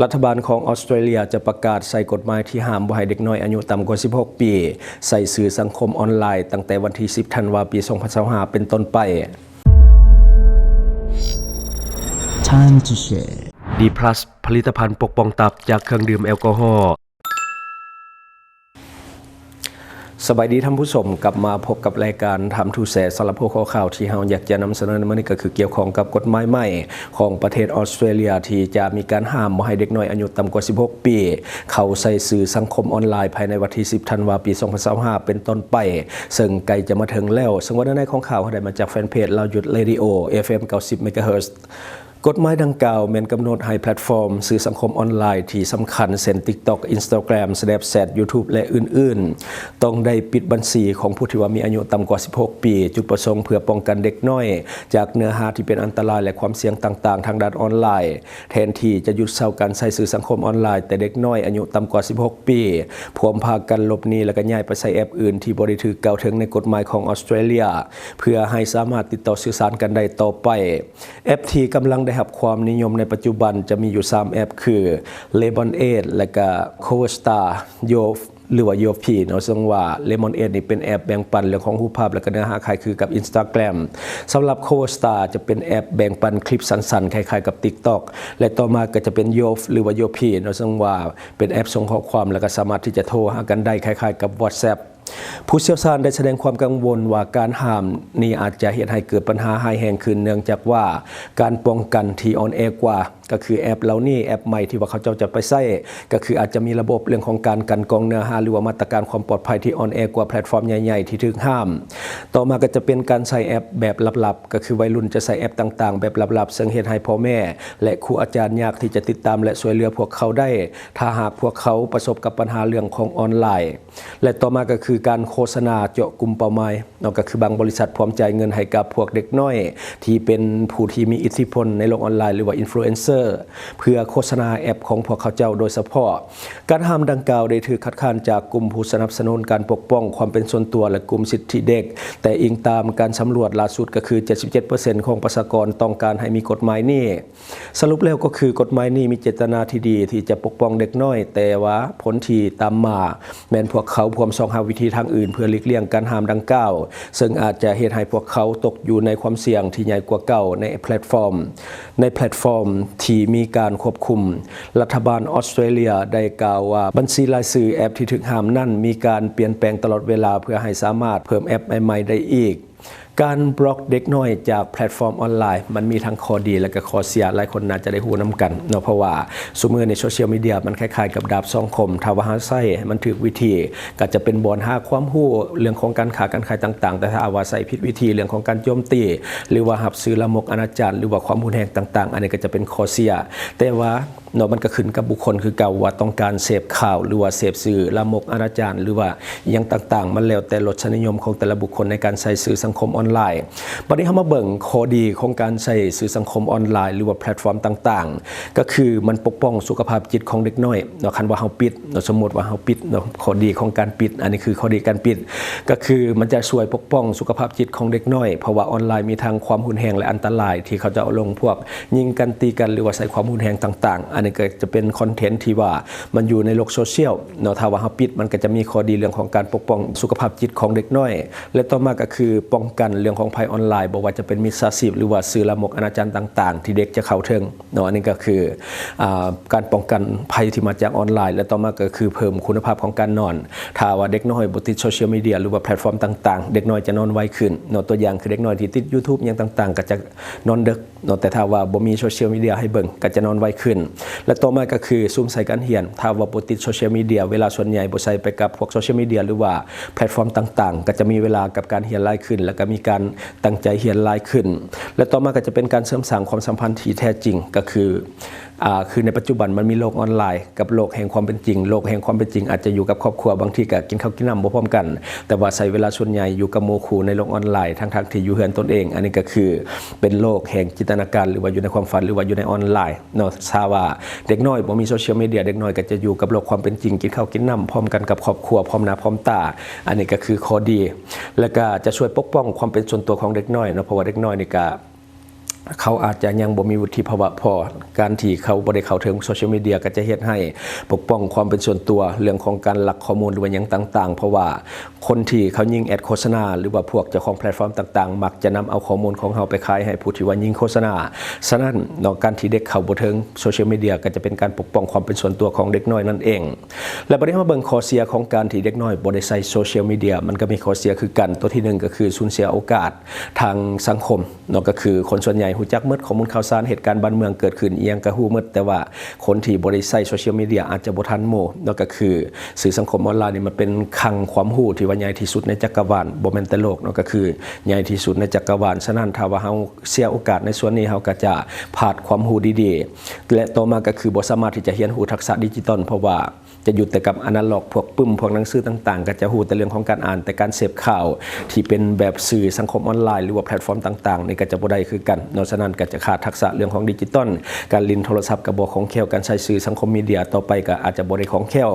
ລັດຖະບານຂອງອອສເຕຣເລັຍຈະປະກາດໃຊ້ກົດໝາຍທີ່ຫ້າມບໍ່ໃຫ້ເດັກນ້ອຍອາຍຸຕ່ຳກວ່າສິບຫົກປີ ໃຊ້ສື່ສັງຄົມອອນລາຍ ຕັ້ງແຕ່ວັນທີສິບ ທັນວາ ປີສອງພັນຊາວຫ້າ ເປັນຕົ້ນໄປ. Time to share. ດີພລັສ ຜະລິດຕະພັນປົກປ້ອງຕັບຈາກເຄື່ອງດື່ມແອລກໍຮໍ. ສະບາຍດີທ່ານຜູ້ຊົມ, ກັບມາພົບກັບລາຍການ Time to Share ສຳລັບຫົວຂໍ້ຂ່າວທີ່ເຮົາຢາກຈະນຳສະເໜີໃນມື້ນີ້ ກໍຄືກ່ຽວຂ້ອງກັບກົດໝາຍໃໝ່ຂອງປະເທດອອສເຕຣເລັຍ ທີ່ຈະມີການຫ້າມບໍ່ໃຫ້ເດັກນ້ອຍອາຍຸຕ່ຳກວ່າສິບຫົກປີ ເຂົ້າໃຊ້ສື່ສັງຄົມອອນລາຍ ພາຍໃນວັນທີສິບ ທັນວາ ປີສອງພັນຊາວຫ້າ ເປັນຕົ້ນໄປ, ເຊິ່ງໃກ້ຈະມາເຖິງແລ້ວ. ເຊິ່ງວ່າເນື້ອໃນຂອງຂ່າວເຮົາໄດ້ມາຈາກແຟນເພຈ Loud Youth Radio ເອັຟເອັມ ເກົ້າສິບ ເມກາເຮີດ. ກົດໝາຍດັ່ງກ່າວແມ່ນກຳນົດໃຫ້ແພລດຟອມສື່ສັງຄົມອອນລາຍທີ່ສຳຄັນ ເຊັ່ນ TikTok, Instagram, Snapchat, YouTube ແລະ ອື່ນໆ ຕ້ອງໄດ້ປິດບັນຊີຂອງຜູ້ທີ່ວ່າມີອາຍຸຕ່ຳກວ່າສິບຫົກປີ. ຈຸດປະສົງເພື່ອປ້ອງກັນເດັກນ້ອຍຈາກເນື້ອຫາທີ່ເປັນອັນຕະລາຍ ແລະ ຄວາມສ່ຽງຕ່າງໆທາງດ້ານອອນລາຍ. ແທນທີ່ຈະຢຸດເຊົາການໃຊ້ສື່ສັງຄົມອອນລາຍ, ແຕ່ເດັກນ້ອຍອາຍຸຕ່ຳກວ່າສິບຫົກປີ ພວມພາກັນຫຼົບໜີ ແລະ ກໍຍ້າຍໄປໃຊ້ແອັບອື່ນທີ່ບໍ່ໄດ້ຖືກກ່າວເຖິງໃນກົດໝາຍຂອງອອສເຕຣເລັຍ ເພື່ອໃຫ້ສາມາດຕິດຕໍ່ສື່ສານກັນໄດ້ຕໍ່ໄປ. ແອັບທີ່ກຳລັງໄດ້ຮັບຄວາມນິຍົມໃນປັດຈຸບັນຈະມີຢູ່ສາມແອັບ ຄື Lemon Aid ແລະກະ Cover Star, Yoff ຫຼືວ່າ Yoffee ເນາະ, ເຊິ່ງວ່າ Lemon Aid ນີ້ເປັນແອັບແບ່ງປັນເລື່ອງຂອງຮູບພາບ ແລະກະເນື້ອຫາຄ້າຍຄືກັບ Instagram. ສຳລັບ Cover Star ຈະເປັນແອັບແບ່ງປັນຄລິບສັ້ນໆ ຄ້າຍໆກັບ TikTok ແລະຕໍ່ມາກໍຈະເປັນ Yoff ຫຼືວ່າ Yoffee ເນາະ, ເຊິ່ງວ່າເປັນແອັບສົ່ງຂໍ້ຄວາມ ແລະກະສາມາດທີ່ຈະໂທຫາກັນໄດ້ຄ້າຍໆກັບ WhatsApp. ຜູ້ຊ່ຽວຊານໄດ້ສະແດງຄວາມກັງວົນວ່າການຫ້າມນີ້ອາດຈະເຮັດໃຫ້ເກີດບັນຫາຮ້າຍແຮງຂຶ້ນ ເນື່ອງຈາກວ່າການປ້ອງກັນທີ່ອ່ອນແອກວ່າ ກໍຄືແອັບເຫຼົ່ານີ້ ແອັບໃໝ່ທີ່ວ່າເຂົາເຈົ້າຈະໄປໃຊ້ ກໍຄືອາດຈະມີລະບົບເລື່ອງຂອງການກັ່ນກອງເນື້ອຫາ ຫຼືວ່າມາດຕະການຄວາມປອດໄພທີ່ອ່ອນແອກວ່າແພລດຟອມໃຫຍ່ໆທີ່ຖືກຫ້າມ. ຕໍ່ມາກໍຈະເປັນການໃຊ້ແອັບແບບລັບໆ, ກໍຄືໄວລຸ້ນຈະໃຊ້ແອັບຕ່າງໆແບບລັບໆ ເຊິ່ງເຮັດໃຫ້ພໍ່ແມ່ ແລະ ຄູອາຈານຍາກທີ່ຈະຕິດຕາມ ແລະ ຊ່ວຍເຫຼືອພວກເຂົາໄດ້ ຖ້າຫາກພວກເຂົາປະສົບກັບບັນຫາເລື່ອງຂອງອອນລາຍ. ແລະ ຕໍ່ມາກໍຄືການໂຄສະນາເຈາະກຸ່ມເປົ້າໝາຍເນາະ, ກໍຄືບາງບໍລິສັດພວມຈ່າຍເງິນໃຫ້ກັບພວກເດັກນ້ອຍທີ່ເປັນຜູ້ທີ່ມີອິດທິພົນໃນໂລກອອນລາຍ ຫຼືວ່າ influencer ເພື່ອໂຄສະນາແອັບຂອງພວກເຂົາເຈົ້າໂດຍສະເພາະ. ການຫ້າມດັ່ງກ່າວໄດ້ຖືກຄັດຄ້ານຈາກກຸ່ມຜູ້ສະໜັບສະໜູນການປົກປ້ອງຄວາມເປັນສ່ວນຕົວ ແລະ ກຸ່ມສິດທິເດັກ, ແຕ່ອີງຕາມການສຳຫຼວດລ່າສຸດ ກໍຄື ເຈັດສິບເຈັດເປີເຊັນຂອງປະຊາກອນຕ້ອງການໃຫ້ມີກົດໝາຍນີ້. ສະຫຼຸບແລ້ວກໍຄື ກົດໝາຍນີ້ມີເຈດຕະນາທີ່ດີທີ່ຈະປົກປ້ອງເດັກນ້ອຍ, ແຕ່ວ່າຜົນທີ່ຕາມມາແມ່ນພວກເຂົາພວມຊອກຫາວິທີທາງອື່ນເພື່ອຫຼີກລ່ຽງການຫ້າມດັ່ງກ່າວ, ເຊິ່ງອາດຈະເຮັດໃຫ້ພວກເຂົາຕົກຢູ່ໃນຄວາມສ່ຽງທີ່ໃຫຍ່ກວ່າເກົ່າໃນແພລດຟອມ, ໃນແພລດຟອມທີ່ມີການຄວບຄຸມ. ລັດຖະບານອອສເຕຣເລັຍໄດ້ກ່າວວ່າ ບັນຊີລາຍຊື່ແອັບທີ່ຖືກຫ້າມນັ້ນມີການປ່ຽນແປງຕະຫຼອດເວລາ ເພື່ອໃຫ້ສາມາດເພີ່ມແອັບໃໝ່ໆໄດ້ອີກ. ການບລັອກເດັກນ້ອຍຈາກແພລດຟອມອອນລາຍ ມັນມີທັງຂໍ້ດີ ແລະ ກໍຂໍ້ເສຍ. ຫຼາຍຄົນໜ້າຈະໄດ້ຮູ້ນຳກັນເນາະ, ເພາະວ່າຊຸມມື້ໃນໂຊຊຽວມີເດຍ ມັນຄ້າຍໆກັບດາບສອງຄົມ. ຖ້າວ່າເຮົາໃຊ້ໃຫ້ມັນຖືກວິທີ ກໍຈະເປັນບ່ອນຫາຄວາມຮູ້ເລື່ອງຂອງການຄ້າການຂາຍຕ່າງໆ, ແຕ່ຖ້າວ່າໃຊ້ຜິດວິທີ ເລື່ອງຂອງການໂຈມຕີ ຫຼືວ່າຮັບສື່ລາມົກອະນາຈານ ຫຼືວ່າຄວາມຮຸນແຮງຕ່າງໆ, ອັນນີ້ກໍຈະເປັນຂໍ້ເສຍ. ແຕ່ວ່າ ເນາະ, ມັນກໍຂຶ້ນກັບບຸກຄົນຄືເກົ່າ ວ່າຕ້ອງການເສບຂ່າວ ຫຼືວ່າເສບສື່ລາມົກອະນາຈານ ຫຼືວ່າອີ່ຫຍັງຕ່າງໆ, ມັນແລ້ວແຕ່ລົດສະນິຍົມຂອງແຕ່ລະບຸກຄົນໃນການໃຊ້ສື່ສັງຄົມອອນລາຍ. ບັດນີ້ເຮົາມາເບິ່ງຂໍ້ດີຂອງການໃຊ້ສື່ສັງຄົມອອນລາຍ ຫຼືວ່າແພລດຟອມຕ່າງໆ, ກໍຄືມັນປົກປ້ອງສຸຂະພາບຈິດຂອງເດັກນ້ອຍເນາະ. ຄັນວ່າເຮົາປິດເນາະ, ສົມມຸດວ່າເຮົາປິດເນາະ, ຂໍ້ດີຂອງການປິດ, ອັນນີ້ຄືຂໍ້ດີການປິດ, ກໍຄືມັນຈະຊ່ວຍປົກປ້ອງສຸຂະພາບຈິດຂອງເດັກນ້ອຍ, ເພາະວ່າອອນລາຍມີທັງຄວາມຮຸນແຮງ ແລະ ອັນຕະລາຍ ທີ່ເຂົາເຈົ້າລົງພວກ ຍິງກັນ ຕີກັນ ຫຼືວ່າໃຊ້ຄວາມຮຸນແຮງຕ່າງໆ. ອັນນີ້ກໍຈະເປັນຄອນເທັນທີ່ວ່າມັນຢູ່ໃນໂລກໂຊຊຽວເນາະ. ຖ້າວ່າເຮົາປິດ ມັນກໍຈະມີຂໍ້ດີເລື່ອງຂອງການປົກປ້ອງສຸຂະພາບຈິດຂອງເດັກນ້ອຍ ແລະ ຕໍ່ມາກໍຄືປ້ອງກັນເລື່ອງຂອງໄພອອນລາຍ, ບໍ່ວ່າຈະເປັນມິດສາຊີບ ຫຼືວ່າສື່ລາມົກອະນາຈານຕ່າງໆ ທີ່ເດັກຈະເຂົ້າເຖິງເນາະ. ອັນນີ້ກໍຄື ອ່າ ການປ້ອງກັນໄພທີ່ມາຈາກອອນລາຍ ແລະ ຕໍ່ມາກໍຄືເພີ່ມຄຸນນະພາບຂອງການນອນ. ຖ້າວ່າເດັກນ້ອຍບໍ່ຕິດໂຊຊຽວມີເດຍ ຫຼືວ່າແພລດຟອມຕ່າງໆ, ເດັກນ້ອຍຈະນອນໄວຂຶ້ນເນາະ. ຕົວຢ່າງຄືເດັກນ້ອຍທີ່ຕິດ YouTube ຫຍັງຕ່າງໆ ກໍຈະນອນເດິກ ເນາະ, ແຕ່ຖ້າວ່າບໍ່ມີໂຊຊຽວມີເດຍໃຫ້ເບິ່ງ ກໍຈະນອນໄວຂຶ້ນ. ແລະ ຕໍ່ມາກໍຄືສຸມໃສ່ການຮຽນ, ຖ້າວ່າບໍ່ຕິດໂຊຊຽວມີເດຍ, ເວລາສ່ວນໃຫຍ່ບໍ່ໃຊ້ໄປກັບພວກໂຊຊຽວມີເດຍ ຫຼືວ່າແພລດຟອມຕ່າງໆ, ກໍຈະມີເວລາກັບການຮຽນຫຼາຍຂຶ້ນ ແລ້ວກໍມີການຕັ້ງໃຈຮຽນຫຼາຍຂຶ້ນ. ແລະ ຕໍ່ມາກໍຈະເປັນການເສີມສ້າງຄວາມສຳພັນທີ່ແທ້ຈິງ, ກໍຄື ອ່າ ຄືໃນປັດຈຸບັນມັນມີໂລກອອນລາຍ ກັບໂລກແຫ່ງຄວາມເປັນຈິງ. ໂລກແຫ່ງຄວາມເປັນຈິງອາດຈະຢູ່ກັບຄອບຄົວ, ບາງທີກໍກິນເຂົ້າກິນນ້ຳບໍ່ພ້ອມກັນ, ແຕ່ວ່າໃຊ້ເວລາສ່ວນໃຫຍ່ຢູ່ກັບໝູ່ຄູ່ໃນໂລກອອນລາຍ ທັງໆທີ່ຢູ່ເຮືອນຕົນເອງ. ອັນນີ້ກໍຄືເປັນໂລກແຫ່ງຈິນຕະນາການ ຫຼືວ່າຢູ່ໃນຄວາມຝັນ ຫຼືວ່າຢູ່ໃນອອນລາຍເນາະ. ຖ້າວ່າເດັກນ້ອຍບໍ່ມີໂຊຊຽວມີເດຍ, ເດັກນ້ອຍກໍຈະຢູ່ກັບໂລກຄວາມເປັນຈິງ, ກິນເຂົ້າກິນນ້ຳພ້ອມກັນກັບຄອບຄົວ, ພ້ອມໜ້າພ້ອມຕາ. ອັນນີ້ກໍຄືຂໍ້ດີ ແລ້ວກໍຈະຊ່ວຍປົກປ້ອງຄວາມເປັນສ່ວນຕົວຂອງເດັກນ້ອຍເນາະ, ເພາະວ່າເດັກນ້ອຍນີ້ກໍ ເຂົາອາດຈະຍັງບໍ່ມີວຸດທິພາວະພໍ. ການທີ່ເຂົາບໍ່ໄດ້ເຂົ້າເຖິງໂຊຊຽວມີເດຍ ກໍຈະເຮັດໃຫ້ປົກປ້ອງຄວາມເປັນສ່ວນຕົວ ເລື່ອງຂອງການລັກຂໍ້ມູນ ຫຼືວ່າຫຍັງຕ່າງໆ ເພາະວ່າຄົນທີ່ເຂົາຍິງແອັດໂຄສະນາ ຫຼືວ່າພວກເຈົ້າຂອງແພລດຟອມຕ່າງໆ ມັກຈະນຳເອົາຂໍ້ມູນຂອງເຮົາໄປຂາຍໃຫ້ຜູ້ທີ່ວ່າຍິງໂຄສະນາ. ສະນັ້ນເນາະ ການທີ່ເດັກເຂົ້າບໍ່ເຖິງໂຊຊຽວມີເດຍ ກໍຈະເປັນການປົກປ້ອງຄວາມເປັນສ່ວນຕົວຂອງເດັກນ້ອຍນັ້ນເອງ. ແລະ ບັດນີ້ເຮົາມາເບິ່ງຂໍ້ເສຍຂອງການທີ່ເດັກນ້ອຍບໍ່ໄດ້ໃຊ້ໂຊຊຽວມີເດຍ ມັນກໍມີຂໍ້ເສຍຄືກັນ. ຕົວທີໜຶ່ງ ກໍຄືສູນເສຍໂອກາດທາງສັງຄົມເນາະ ກໍຄືຄົນສ່ວນໃຫຍ່ຮູ້ຈັກໝົດ ຂໍ້ມູນຂ່າວສານ ເຫດການບ້ານເມືອງເກີດຂຶ້ນອີ່ຫຍັງກໍຮູ້ໝົດ, ແຕ່ວ່າຄົນທີ່ບໍ່ໄດ້ໃຊ້ໂຊຊຽວມີເດຍອາດຈະບໍ່ທັນໝູ່ເນາະ. ກໍຄືສື່ສັງຄົມອອນລາຍນີ້ ມັນເປັນຄັງຄວາມຮູ້ທີ່ວ່າໃຫຍ່ທີ່ສຸດໃນຈັກກະວານ, ບໍ່ແມ່ນແຕ່ໂລກເນາະ, ກໍຄືໃຫຍ່ທີ່ສຸດໃນຈັກກະວານ. ສະນັ້ນ ຖ້າວ່າເຮົາເສຍໂອກາດໃນສ່ວນນີ້ ເຮົາກໍຈະພາດຄວາມຮູ້ດີໆ ແລະ ຕໍ່ມາກໍຄືບໍ່ສາມາດທີ່ຈະຮຽນຮູ້ທັກສະດິຈິຕອນ ເພາະວ່າ ຈະຢຸດແຕ່ກັບອານາລັອກ, ພວກປຶ້ມ, ພວກໜັງສືຕ່າງໆ ກໍຈະຮູ້ແຕ່ເລື່ອງຂອງການອ່ານ, ແຕ່ການເສບຂ່າວທີ່ເປັນແບບສື່ສັງຄົມອອນລາຍ ຫຼືວ່າແພລດຟອມຕ່າງໆນີ້ ກໍຈະບໍ່ໄດ້ຄືກັນເນາະ. ສະນັ້ນກໍຈະຂາດທັກສະເລື່ອງຂອງດິຈິຕອນ, ການຫຼິ້ນໂທລະສັບກໍບໍ່ຄ່ອງແຄ້ວ, ການໃຊ້ສື່ສັງຄົມມີເດຍຕໍ່ໄປກໍອາດຈະບໍ່ໄດ້ຄ່ອງແຄ້ວ,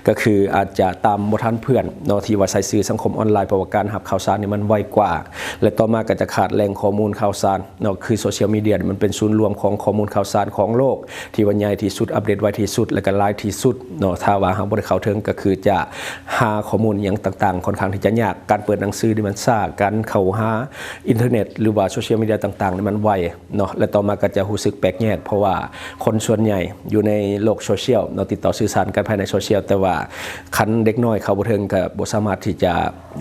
ກໍຄືອາດຈະຕາມບໍ່ທັນເພື່ອນເນາະ ທີ່ວ່າໃຊ້ສື່ສັງຄົມອອນລາຍ, ເພາະວ່າການຮັບຂ່າວສານນີ້ມັນໄວກວ່າ. ແລະ ຕໍ່ມາກໍຈະຂາດແຫຼ່ງຂໍ້ມູນຂ່າວສານເນາະ, ຄືໂຊຊຽວມີເດຍນີ້ມັນເປັນສູນລວມຂອງຂໍ້ມູນຂ່າວສານຂອງໂລກ ທີ່ວ່າໃຫຍ່ທີ່ສຸດ, ອັບເດດໄວທີ່ສຸດ ແລະ ກໍຫຼາຍທີ່ສຸດເນາະ. ຖ້າວ່າເຮົາບໍ່ໄດ້ເຂົ້າເຖິງ ກໍຄືຈະຫາຂໍ້ມູນຫຍັງຕ່າງໆ ຂ້ອນຂ້າງທີ່ຈະຍາກ. ການເປີດໜັງສືນີ້ມັນຊ້າ, ການເຂົ້າຫາອິນເຕີເນັດ ຫຼືວ່າໂຊຊຽວມີເດຍຕ່າງໆນີ້ມັນໄວເນາະ. ແລະ ຕໍ່ມາກໍຈະຮູ້ສຶກແປກແຍກ ເພາະວ່າຄົນສ່ວນໃຫຍ່ຢູ່ໃນໂລກໂຊຊຽວເນາະ, ຕິດຕໍ່ສື່ສານກັນພາຍໃນໂຊຊຽວ, ແຕ່ວ່າຄັນເດັກນ້ອຍເຂົ້າບໍ່ເຖິງ ກໍບໍ່ສາມາດທີ່ຈະ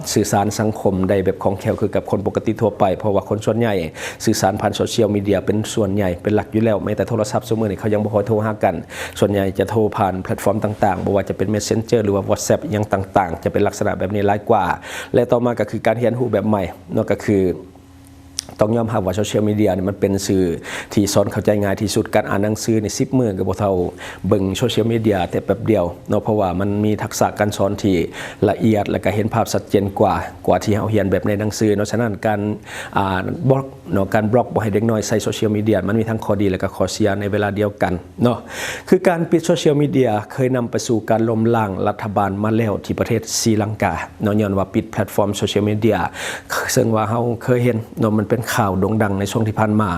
ສື່ສານສັງຄົມໄດ້ແບບຄ່ອງແຄ້ວຄືກັບຄົນປົກກະຕິທົ່ວໄປ, ເພາະວ່າຄົນສ່ວນໃຫຍ່ສື່ສານຜ່ານໂຊຊຽວມີເດຍເປັນສ່ວນໃຫຍ່ເປັນຫຼັກຢູ່ແລ້ວ. ແມ້ແຕ່ໂທລະສັບຊຸມື້ນີ້ເຂົາຍັງບໍ່ຄ່ອຍໂທຫາກັນ, ສ່ວນໃຫຍ່ຈະໂທຜ່ານແພລດຟອມຕ່າງໆ, ບໍ່ວ່າຈະເປັນ Messenger ຫຼືວ່າ WhatsApp ອີ່ຫຍັງຕ່າງໆ, ຈະເປັນລັກສະນະແບບນີ້ຫຼາຍກວ່າ. ແລະ ຕໍ່ມາກໍຄືການຮຽນຮູ້ແບບໃໝ່ເນາະ, ກໍຄືຕ້ອງຍອມຮັບວ່າໂຊຊຽວມີເດຍນີ້ມັນເປັນສື່ທີ່ສອນເຂົ້າໃຈງ່າຍທີ່ສຸດ. ການອ່ານໜັງສືນີ້ສິບມື້ກໍບໍ່ເທົ່າເບິ່ງໂຊຊຽວມີເດຍແຕ່ແປັບດຽວເນາະ, ເພາະວ່າມັນມີທັກສະການສອນທີ່ ລະອຽດ ແລະ ກະເຫັນພາບຊັດເຈນກວ່າ ກວ່າທີ່ເຮົາຮຽນແບບໃນໜັງສືເນາະ. ສະນັ້ນ ການ ອ່າ ບລັອກເນາະ, ການບລັອກບໍ່ໃຫ້ເດັກນ້ອຍໃຊ້ໂຊຊຽວມີເດຍ ມັນມີທັງຂໍ້ດີ ແລະ ກະຂໍ້ເສຍໃນເວລາດຽວກັນເນາະ. ຄືການປິດໂຊຊຽວມີເດຍເຄີຍນຳໄປສູ່ການລົ້ມລ້າງລັດຖະບານມາແລ້ວທີ່ປະເທດສີລັງກາເນາະ, ຍ້ອນວ່າປິດແພລດຟອມໂຊຊຽວມີເດຍ, ເຊິ່ງວ່າເຮົາເຄີຍເຫັນເນາະ, ມັນເປັນຂ່າວໂດ່ງດັງໃນຊ່ວງທີ່ຜ່ານມາ.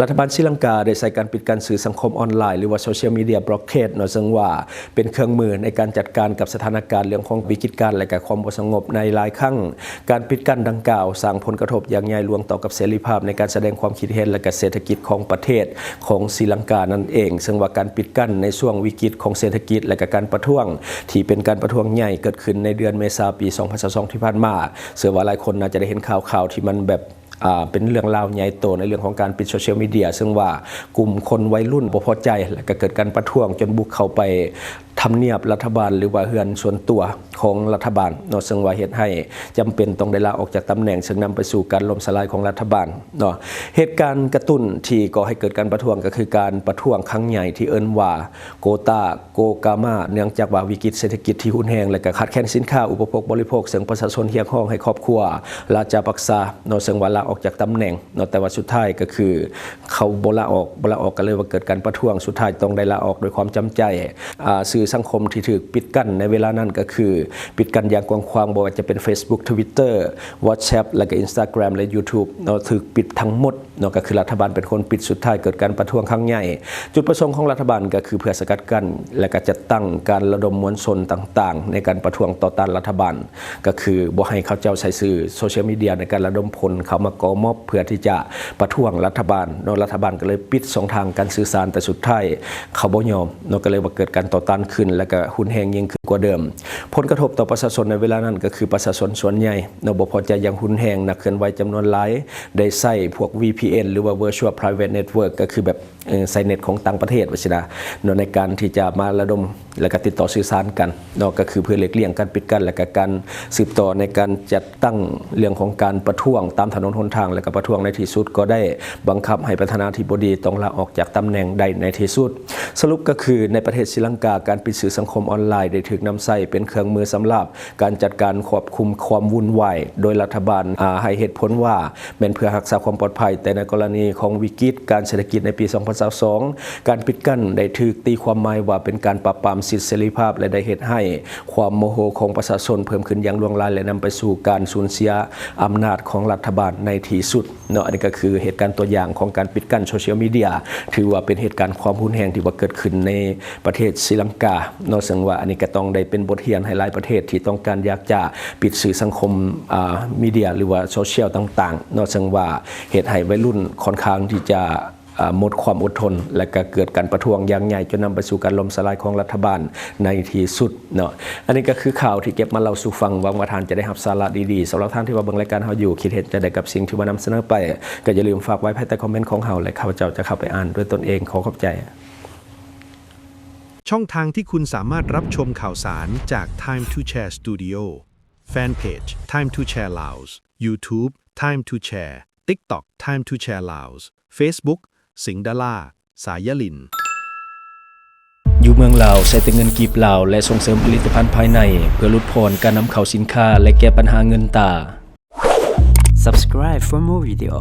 ລັດຖະບານສີລັງກາໄດ້ໃຊ້ການປິດກັ້ນສື່ສັງຄົມອອນລາຍ ຫຼືວ່າ Social Media Blockade ເນາະ, ເຊິ່ງວ່າ ເປັນເຄື່ອງມືໃນການຈັດການກັບສະຖານະການເລື່ອງຂອງວິກິດການ ແລະ ກະຄວາມບໍ່ສະຫງົບໃນຫຼາຍຄັ້ງ. ການປິດກັ້ນດັ່ງກ່າວສ້າງຜົນກະທົບຢ່າງໃຫຍ່ຫຼວງຕໍ່ກັບເສລີພາບໃນການສະແດງຄວາມຄິດເຫັນ ແລະ ກະເສດຖະກິດຂອງປະເທດຂອງສີລັງການັ້ນເອງ, ເຊິ່ງວ່າການປິດກັ້ນໃນຊ່ວງວິກິດຂອງເສດຖະກິດ ແລະ ກະການປະທ້ວງທີ່ເປັນການປະທ້ວງໃຫຍ່ເກີດຂຶ້ນໃນເດືອນເມສາປີສອງພັນຊາວສອງທີ່ຜ່ານມາ. ເຊື່ອວ່າຫຼາຍຄົນໜ້າຈະໄດ້ເຫັນຂ່າວໆທີ່ມັນແບບ ອ່າ ເປັນເລື່ອງລາວໃຫຍ່ໂຕໃນເລື່ອງຂອງການປິດໂຊຊຽວມີເດຍ, ເຊິ່ງວ່າກຸ່ມຄົນໄວລຸ້ນບໍ່ພໍໃຈ ແລະ ກໍເກີດການປະທ້ວງຈົນບຸກເຂົ້າໄປທຳນຽບລັດຖະບານ ຫຼືວ່າເຮືອນສ່ວນຕົວຂອງລັດຖະບານເນາະ, ເຊິ່ງວ່າເຮັດໃຫ້ຈຳເປັນຕ້ອງໄດ້ລາອອກຈາກຕຳແໜ່ງ, ເຊິ່ງນຳໄປສູ່ການລົ້ມສະລາຍຂອງລັດຖະບານເນາະ. ເຫດການກະຕຸ້ນທີ່ກໍ່ໃຫ້ເກີດການປະທ້ວງ ກໍຄືການປະທ້ວງຄັ້ງໃຫຍ່ທີ່ເອີ້ນວ່າ ໂກຕາ ໂກກາມາ ເນື່ອງຈາກວ່າວິກິດເສດຖະກິດທີ່ຮຸນແຮງ ແລະ ກະຂາດແຄນສິນຄ້າອຸປະໂພກບໍລິໂພກ, ເຊິ່ງປະຊາຊົນຮຽກຮ້ອງໃຫ້ຄອບຄົວລາຈາປາກສາເນາະ, ເຊິ່ງວ່າລາອອກຈາກຕຳແໜ່ງເນາະ, ແຕ່ວ່າສຸດທ້າຍກໍຄືເຂົາບໍ່ລາອອກ, ບໍ່ລາອອກກໍເລີຍວ່າເກີດການປະທ້ວງ, ສຸດທ້າຍຕ້ອງໄດ້ລາອອກດ້ວຍຄວາມຈຳໃຈ. ອ່າ ສື່ສັງຄົມທີ່ຖືກປິດກັ້ນໃນເວລານັ້ນກໍຄືປິດກັ້ນຢ່າງກວ້າງຂວາງ, ບໍ່ວ່າຈະເປັນ Facebook, Twitter, WhatsApp ແລະ ກະ Instagram ແລະ YouTube ເນາະ, ຖືກປິດທັງໝົດ. ເນາະ, ກໍຄືລັດຖະບານເປັນຄົນປິດ, ສຸດທ້າຍເກີດການປະທ້ວງຄັ້ງໃຫຍ່. ຈຸດປະສົງຂອງລັດຖະບານກໍຄືເພື່ອສະກັດກັ້ນ ແລະ ກໍຈັດຕັ້ງການລະດົມມວນຊົນຕ່າງໆ ໃນການປະທ້ວງຕໍ່ຕ້ານລັດຖະບານ, ກໍຄືບໍ່ໃຫ້ເຂົາເຈົ້າໃຊ້ສື່ໂຊຊຽວມີເດຍໃນການລະດົມຄົນເຂົ້າມາກໍ່ມັອບ ເພື່ອທີ່ຈະປະທ້ວງລັດຖະບານເນາະ. ລັດຖະບານກໍເລີຍປິດຊ່ອງທາງການສື່ສານ, ແຕ່ສຸດທ້າຍເຂົາບໍ່ຍອມເນາະ, ກໍເລີຍວ່າເກີດການຕໍ່ຕ້ານຂຶ້ນ ແລະ ກໍຮຸນແຮງຍິ່ງຂຶ້ນກວ່າເດີມ. ຜົນກະທົບຕໍ່ປະຊາຊົນໃນເວລານັ້ນກໍຄືປະຊາຊົນສ່ວນໃຫຍ່ເນາະ ບໍ່ພໍໃຈຢ່າງຮຸນແຮງ, ນັກເຄື່ອນໄຫວຈຳນວນຫຼາຍ ໄດ້ໃຊ້ພວກ VPN ຫຼືວ່າ Virtual Private Network ກໍຄືແບບ ເອີ ໃຊ້ເນັດຂອງຕ່າງປະເທດວ່າຊີ້ນະເນາະ ໃນການທີ່ຈະມາລະດົມ ແລະ ກະຕິດຕໍ່ສື່ສານກັນເນາະ, ກໍຄືເພື່ອຫຼີກລ່ຽງການປິດກັ້ນ ແລະ ກະການສືບຕໍ່ໃນການຈັດຕັ້ງເລື່ອງຂອງການປະທ້ວງຕາມຖະໜົນຫົນທາງ ແລະ ກະປະທ້ວງໃນທີ່ສຸດກໍໄດ້ບັງຄັບໃຫ້ປະທານາທິບໍດີຕ້ອງລາອອກຈາກຕຳແໜ່ງໄດ້ໃນທີ່ສຸດ. ສະຫຼຸບກໍຄືໃນປະເທດສີລັງກາ ການ ປິດສື່ສັງຄົມອອນລາຍໄດ້ຖືກນຳໃຊ້ເປັນເຄື່ອງມືສຳລັບການຈັດການຄວບຄຸມຄວາມວຸ່ນວາຍ ໂດຍລັດຖະບານ ອາ ໃຫ້ເຫດຜົນວ່າແມ່ນເພື່ອຮັກສາຄວາມປອດໄພ, ແຕ່ໃນກໍລະນີຂອງວິກິດການເສດຖະກິດໃນປີສອງພັນຊາວສອງ ການປິດກັ້ນໄດ້ຖືກຕີຄວາມໝາຍວ່າເປັນການປາບປາມສິດເສລີພາບ ແລະ ໄດ້ເຮັດໃຫ້ຄວາມໂມໂຫຂອງປະຊາຊົນເພີ່ມຂຶ້ນຢ່າງຫຼວງຫຼາຍ ແລະ ນຳໄປສູ່ການສູນເສຍອຳນາດຂອງລັດຖະບານໃນທີ່ສຸດ. ເນາະ ອັນນີ້ກໍຄືເຫດການຕົວຢ່າງຂອງການປິດກັ້ນໂຊຊຽວມີເດຍ ຖືວ່າເປັນເຫດການຄວາມຮຸນແຮງທີ່ວ່າເກີດຂຶ້ນໃນປະເທດສີລັງກາເນາະ, ເຊິ່ງວ່າອັນນີ້ກໍຕ້ອງໄດ້ເປັນບົດຮຽນໃຫ້ຫຼາຍປະເທດທີ່ຕ້ອງການຢາກຈະປິດສື່ສັງຄົມ ອາ ມີເດຍ ຫຼືວ່າໂຊຊຽວຕ່າງໆເນາະ, ເຊິ່ງວ່າເຮັດໃຫ້ໄວລຸ້ນຂ້ອນຂ້າງທີ່ຈະ ອາ ໝົດຄວາມອົດທົນ ແລະ ກໍເກີດການປະທ້ວງຢ່າງໃຫຍ່ ຈົນນຳໄປສູ່ການລົ້ມສະລາຍຂອງລັດຖະບານໃນທີ່ສຸດເນາະ. ອັນນີ້ກໍຄືຂ່າວທີ່ເກັບມາເລົ່າສູ່ຟັງ, ຫວັງວ່າທ່ານຈະໄດ້ຮັບສາລະດີໆ. ສຳລັບທ່ານທີ່ວ່າເບິ່ງລາຍການເຮົາຢູ່ ຄິດເຫັນຈັ່ງໃດກັບສິ່ງທີ່ວ່ານຳສະເໜີໄປ ກໍຢ່າລືມຝາກໄວ້ພາຍໃຕ້ຄອມເມັນຂອງເຮົາ ແລະ ຂ້າພະເຈົ້າຈະເຂົ້າໄປອ່ານດ້ວຍຕົນເອງ. ຂໍຂອບໃຈ. ຊ່ອງທາງທີ່ຄຸນສາມາດຮັບຊົມຂ່າວສານຈາກ Time to Share Studio, Fanpage Time to Share Laos, YouTube Time to Share, TikTok Time to Share Laos, Facebook ສິງດາລາ ສາຍາລິນ. ຢູ່ເມືອງລາວໃຊ້ແຕ່ເງິນກີບລາວ ແລະ ສົ່ງເສີມຜະລິດຕະພັນພາຍໃນ ເພື່ອຫຼຸດຜ່ອນການນຳເຂົ້າສິນຄ້າ ແລະ ແກ້ບັນຫາເງິນຕາ. Subscribe for more video.